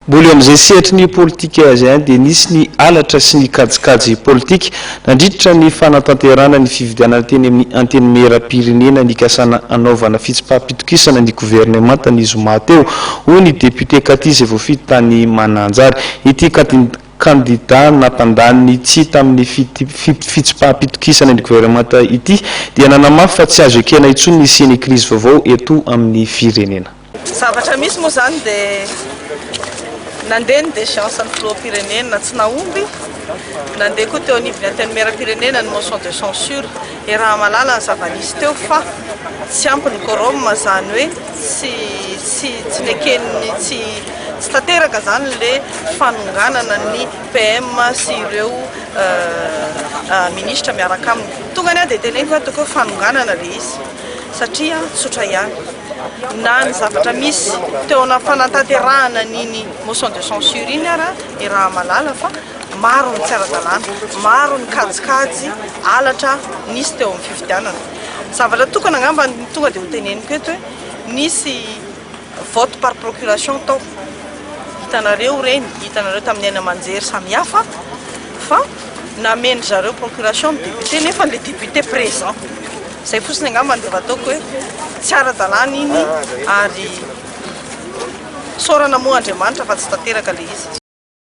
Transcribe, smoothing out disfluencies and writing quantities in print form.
Mbola eo amin'izay sehatry ny politika izay ihany dia nisy ny halatra sy ny kajikajy politika nandritra ny fanatanterahana ny fifidianana teny amin'ny Antenimierampirenena nikasana hanaovana fitsipaham-pitokisana ny governemanta ny zoma teo, hoy ny depiote Cathy izay voafidy tany Mananjary. Ity kandida nampandany ny tsia tamin'ny fitsipaham-pitokisana ny governemanta ity dia nanamafy fa tsy azo ekena intsony ny hisian'ny krizy vaovao eto amin'ny firenena. Zavatra misy moa izany dia nandeha ny déchéance ny filoham-pirenena tsy nahomby, nandeha koa teo anivon'ny antenimieram-pirenena ny motion de censure, iaraha-mahalala ny zava-nisy teo fa tsy ampy ny quorum izany hoe tsy tsy tsy neken'ny tsy tsy tanteraka izany le fanonganana ny PM sy ireo minisitra miaraka aminy. Tonga ny ahy dia teneniko hoe ataoko hoe fanonganana le izy satria tsotra ihany. Na ny zavatra misy teo ana fanatanterahana an'iny motion de censure iny ara iaraha-mahalala fa maro ny tsy ara-dalàna, maro ny kajikajy halatra nisy teo amin'ny fifidianana. Zavatra tokana angamba ny tonga dia ho teneniko eto hoe nisy vote par procuration tao, hitanareo ireny, hitanareo tamin'ny haino aman-jery samihafa fa nameno zareo procuration ny député nefa ilay député présent. Izay fotsiny angamba no efa ataoko hoe tsy ara-dalàna iny ary isaorana moa Andriamanitra fa tsy tanteraka ilay izy.